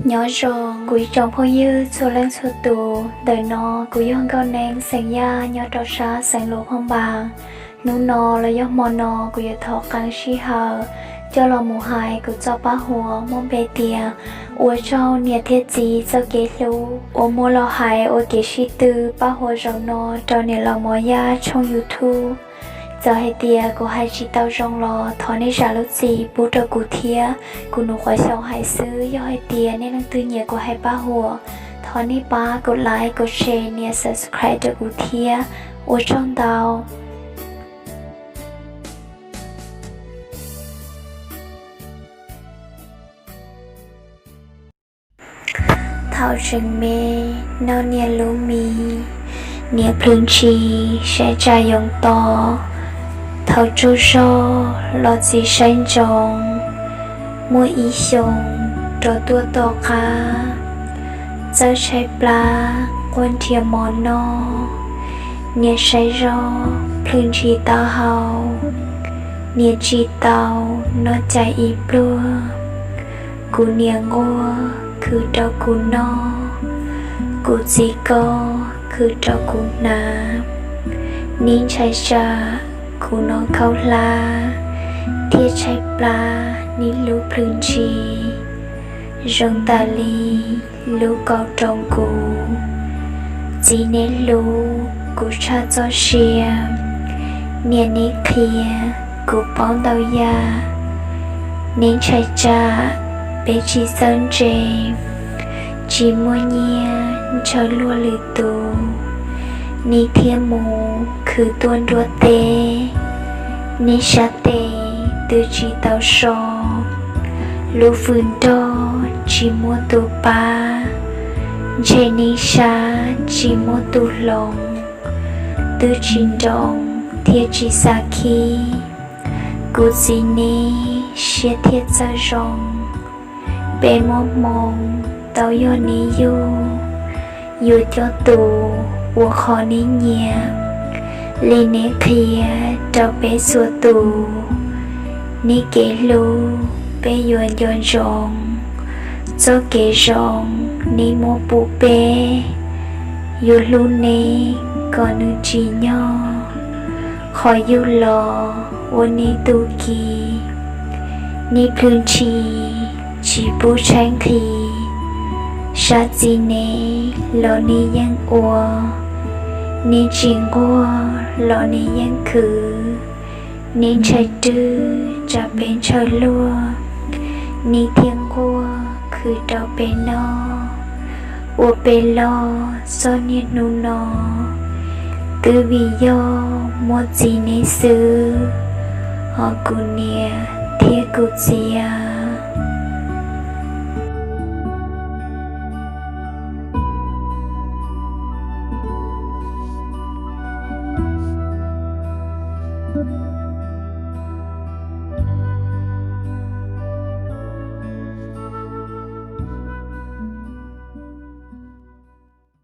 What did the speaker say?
Nyob zoo kuv ib tsoom phooj ywg txhua leej txhua tus, ntawm no kuv yog Nkauj Neeb xeem Yaj nyob rau sab xeev Luam Phaj Npas. Hnub no los yog hmo no kuv yuav thov qee sij hawm coj los mus hais kuv txoj paj huam muaj npe tias Ua tsaug niam thiab txiv txoj kev hlub uas muab los hais ua kev sib tw. Paj huam zaum no rau niam laus Mos Yaj tshooj YouTube. Txawm hais tias kuv hais tsis tau zoo los thov nej zam lub txim pub rau kuv thiab. Kuv Nus Quav Xyooj hais xwb, yog hais tias nej leej twg nyiam kuv hais paj huam, thov nej pab kuv like, kuv share, nias subscribe rau kuv thiab. Ua tsaug ntau. Thaum tseem me, noj niam lub mis, niam plhws ntshis saib tsam yoov to. Thaum tsaug zog los txiv saib ntsoov, muaj ib xyoos rov tuaj tom qab. Txawj tshaib plab quaj nrhiav mov noj, niam saib zog plhws ntshis taub hau, niam tsis tau noj cai ib pluag. Kuv niam nquag khwv rau kuv noj, kuv txiv ko khwv rau kuv hnav. Neb ntshai tsam kuv hnov khaub hlab thiab tshaib plab neb lub plhws ntshis. Zoo tas li lub kaus roos kuv, txiv neb hlub kuv tshaj txoj sia. Niam neb qhia kuv paub ntau yam, neb ntshai tsam peb tsis txawj ntse, tsis muaj nyiaj ntshaw luag lwm tus. Neb thiaj mus khwv tuaj nruab teb, neb sab tes twb tsis tau so. Lub fwm nrog tsis muaj tus pab, ntshe neb sab tsis muaj tus hloov. Twb tsis nroo thiab tsis xav khib, kuv txiv neb siab thiaj txawj zoo. Peb muaj hmoo tau yog neb yug, yuav coj tus uas qhov neb nyiam li neb qhia rau peb txhua tus. Neb kev hlub peb yuav nco ntsoov, txoj kev zoo neb muab pub peb. Yuav hlub neb kom nws tsim nyog, qhov yug los ua neb tus ki. Neb plhws ntshis tsis pub tshaib nqhis, sab txiv neb los neb yeej ua. Neb tsis nquag los neb yeej khwv, neb ntshai rwg tsam peb ntshaw luag, neb thiaj nquag khwv rau peb noj. Ua peb loj txog niaj hnub no, twb vim yog muaj txiv neb xwb, hos kuv niam thiab kuv txiv a.